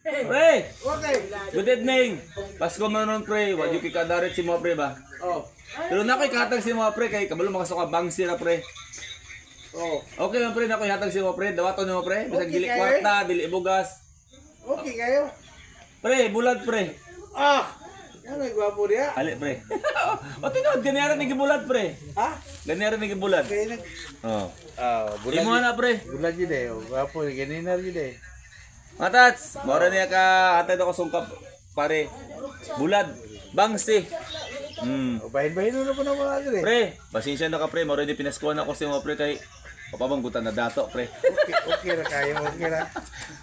Pre! Okay. Good evening! Pasko man ron, pre. Wa gyud kay kadarit si mo, pre, ba? Oh. Pero na ko'y kahatag si mo, pre, kay kabalo makasuka bangsi ra, pre. Oh. Okay lang, pre, na ko'y hatag si mo, pre. Dawaton nimo, pre. Bisag Okay dili kayo, kwarta, dili bugas. Okay kayo. Pre, bulad, pre. Ah. Yan ay gwapo niya. Ali, pre. O tinuod, ganyan ni gibulad, pre. Ha? Ganyan ni gibulad. Kaya nag Oh. Ah, Imo na, pre. Bulad yun eh. Oh, gwapo. Ganina yun eh. Matats, mora niya ka hatag ako sungkap, pare. Bulad, bangsi. Oh, bahin-bahin na po na mga dire. Pre, pasensya na ka, pre, mora di pinaskuhan ako sa mo, pre, kay kapabanggutan na dato, pre. Okay, okay ra kayo. Okay ra.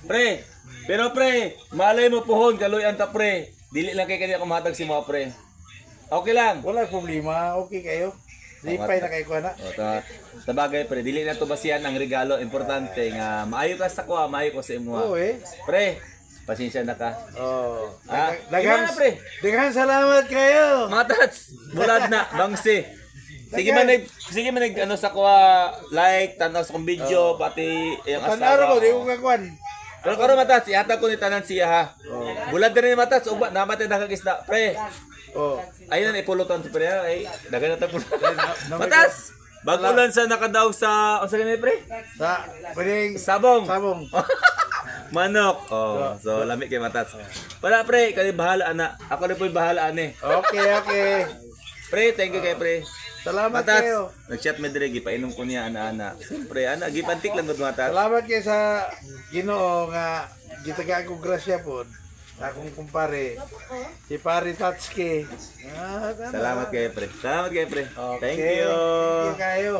Pre, pero pre, malay mo pohon kaluyan ta, pre. Dili lang kay kanya kumatag si mo, pre. Okay lang. Wala problema. Okay kayo. Lipay na kayo ko na. O, ta, sabagay, pre, dili na to basihan ang regalo. Importante nga maayo ka sa kuha, maayo ko sa imuha. Oo eh. Pre, pasensya na ka. Oh. Ah, Daghang, iba na, pre. Daghang salamat kayo. Mga tats, bulad na, bangsi. Sige man nag ano sa kuha, like, tanaw sa kong video, pati yung asawa. Tanaro ko, di ko kakuan. Pero karon, matats, ihatag ko ni tanan siya ha. Bulad na rin matats, uba namatay na kag isda. Pre, Oh. ayun na ipulutan sa pre, ay dagan na tag pulutan. Matats, bago lang sa nakadaog sa unsa gani, pre? Sa, pwedeng Sabong. Sabong. Manok. Oh, so lami kay matats. Para pre, kani bahala ana. Ako na po'y bahala ani. Okay. Pre, thank you kay pre. Salamat Matats, kayo. nag-chat me dire, gipainom ko niya ana-ana. Siyempre, ana, gipantik lang gud, matats. Salamat kayo sa Ginoo nga gitagaan ko grasya pod sa akong kumpare si Pare Tatsuki. Ah, tama. Salamat kayo, pre. Salamat kayo, pre. Okay. Thank you. Thank you kayo.